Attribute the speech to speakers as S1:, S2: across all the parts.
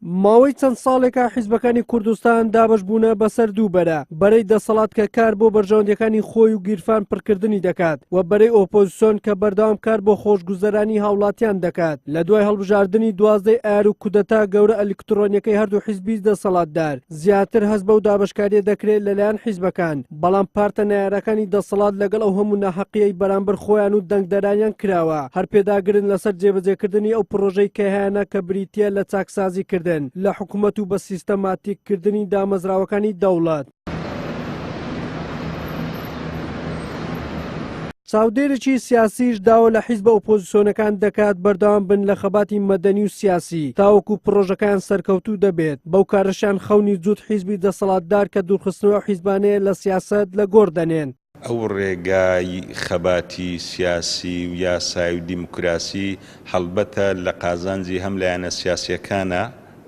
S1: ماوەی چەند ساڵێکە حیزبەکانی کوردستان دابەش بوونە بەسەر دوو بەرە، بەرەی دەسەڵات کە کار بۆ بەرژەوەندیەکانی خۆی و گیرفان پڕکردنی دەکات و بەرەی ئۆپۆزسیۆن کە بەردەوام کار بۆ خۆشگوزەرانی هاوڵاتیان دەکات. لە دوای هەڵبژاردنی دوازدەی ئایار و کودەتا گەورە ئەلیکترۆنیەکەی هەردوو حیزبی دەسەڵاتدار، زیاتر هەست بەو دابەشکاریە دەکرێت لەلایەن حیزبەکان، بەڵام پارتە نەیارەکانی دەسەڵات لەگەڵ ئەو هەموو ناحەقیەی بەرامبەر خۆیان و دەنگدەرانیان کراوە هەر پێداگرن لەسەر جێبەجێکردنی ئەو پڕۆژەی کە هەیانە کە بریتیە لە چاکسازی کردن لە حکومەت و بە سیستەماتیک کردنی دامەزراوەکانی دەوڵەت. چاودێرێکی سیاسیش داوا لە حیزبە ئۆپۆزسیۆنەکان دەکات بەردەوام بن لە خەباتی مەدەنی و سیاسی تاوەکو پڕۆژەکەیان سەرکەوتوو دەبێت، بەو کارەشیان خەونی جووت حیزبی دەسەڵاتدار کە دوورخستنەوەی ئەو حیزبانەیە لە سیاسەت لە گۆڕ دەنێن.
S2: ئەو ڕێگای خەباتی سیاسی و یاسای و دیموکراسی هەڵبەتە لە قازانجی هەم لایەنە سیاسیەکانە،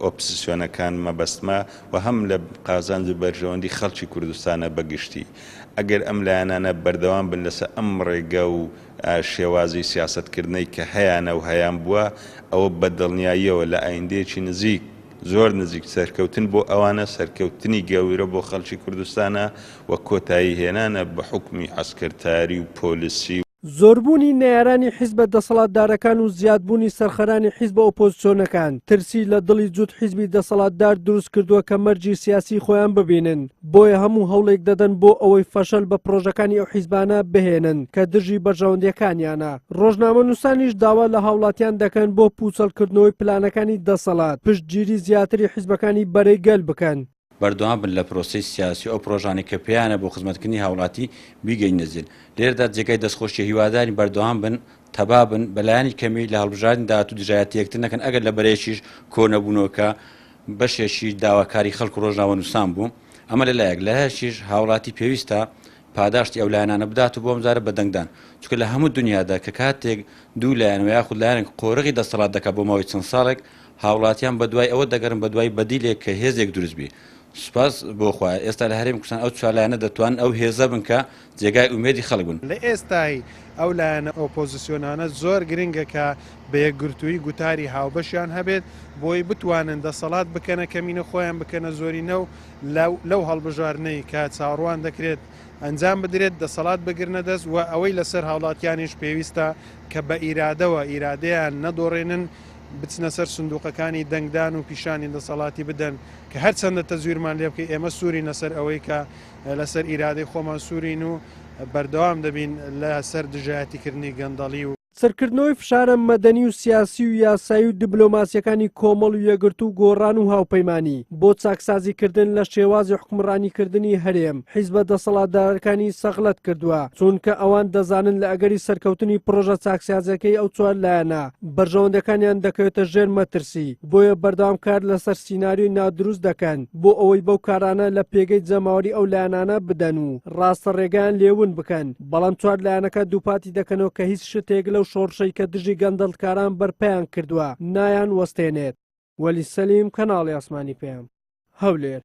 S2: ئۆپسسیۆنەکان مەبەستمە، و هەم لە قازانج و بەرژەوەندی خەڵکی کوردستانە بە گشتی. ئەگەر ئەم لایەنانە بەردەوام بن لەسەر ئەم ڕێگە و شێوازی سیاسەتکردنەی کە هەیانە و هەیانبووە، ئەوە بە دڵنیاییەوە لە ئایندەیەکی نزیک، زۆر نزیک، سەرکەوتن بۆ ئەوانە، سەرکەوتنی گەورە بۆ خەڵکی کوردستانە و کۆتایی هێنانە بە حوکمی عەسکەرتاری و پۆلسی.
S1: زۆربوونی نەیارانی حیزبە دەسەڵاتدارەکان و زیادبوونی سەرخەرانی حیزبە ئۆپۆزسیۆنەکان، ترسی لە دڵی جووت حیزبی دەسەڵاتدار دروست کردووە کە مەرجی سیاسی خۆیان ببینن، بۆیە هەموو هەوڵێک دەدەن بۆ ئەوەی فەشەل بە پڕۆژەکانی ئەو حیزبانە بهێنن کە دژی بەرژەوەندییەکانیانە. ڕۆژنامەنووسانیش داوا لە هاوڵاتیان دەکەن بۆ پووچەڵکردنەوەی پلانەکانی دەسەڵات، پشتگیری زیاتری حیزبەکانی بەرەی گەل بکەن.
S3: بەردەوام بن لە پرۆسەی سیاسی و ئەو پرۆژانەی کە پێیانە بۆ خزمەتکردنی هاوڵاتی بیگەینە زل. لێرەدا جێگای دەستخۆشیە هیوادارین بەردەوام بن، تەبا بن، بە لایەنی کەمی لە هەڵبژاردنی داهاتوو دژایەتی یەکتر نەکەن ئەگەر لە بەرەیەکیش کۆ نەبوونەوە کە بەشێکی داواکاری خەڵک و ڕۆژنامەنووسان بوو. ئەمە لە لایەک، لە لایەکیش هاوڵاتی پێویستە پاداشتی ئەو لایەنانە بدات و بۆ ئەمجارە بە دەنگدان چونکە لە هەموو دنیادا کە کاتێک دوو لایەن و یاخود لایەنێک قۆرغی دەسەڵات دەکات بۆ ماوەی چەند ساڵێک هاوڵاتیان بەدوای ئەوە دەگەرن بەدوای بەدیلێک کە هێزێک دروست بی سوپاس بۆ خوا ئێستا لە هەرێمی کوردستان ئەو چوار لایەنە دەتوانن ئەو هێزە بن کە جێگای ئومێدی خەڵک بن.
S4: لە ئێستای ئەو لایەنە ئۆپۆزسیۆنانە زۆر گرنگە کە بە یەکگرتوویی گوتاری هاوبەشیان هەبێت بۆی بتوانن دەسەڵات بکەنە کەمینە خۆیان بکەنە زۆرینە و لەو هەڵبژاردنەی کە چاوەڕوان دەکرێت ئەنجام بدرێت دەسەڵات بگرنە دەست و ئەوەی لەسەر هاوڵاتیانیش پێویستە کە بە ئیرادەوە ئیرادەیان نەدۆڕێنن بچنە سەر سندوقەکانی دەنگدان و پیشانی دەسەڵاتی بدەن کە هەرچەندە تەزویرمان لێ بکەی ئێمە سوورین لەسەر ئەوەی کە لەسەر ئیرادەی خۆمان سوورین و بەردەوام دەبین لەسەر دژایەتیکردنی گەندەڵی و
S1: چرکردنەوەی فشارە مەدەنی و سیاسی و یاسایی و دبلۆماسیەکانی کۆمەڵ و یەکگرتوو و گۆڕان و هاوپەیمانی بۆ چاکسازی کردن لە شێوازی حوکمڕانی کردنی هەرێم حیزبە دەسەڵاتدارەکانی سەغلەت کردووە چونکە ئەوان دەزانن لە ئەگەری سەرکەوتنی پڕۆژە چاکسازیەکەی ئەو چوار لایەنە بەرژەوەندەکانیان دەکەوێتە ژێر مەترسی بۆیە بەردەوام کار لەسەر سیناریۆی نادروست دەکەن بۆ ئەوەی بەو کارانە لە پێگەی جەماوەری ئەو لایەنانە بدەن و ڕاستە ڕێگایان لێ ون بکەن بەڵام چوار لایەنەکە دووپاتی دەکەنەوە کە هیچ شتێک لەو شۆڕشەی کە دژی گەندەڵکاران بەرپایان کردووە نایان وەستێنێت. وەلی سەلیم، کەناڵی ئاسمانی پەیام، هەولێر.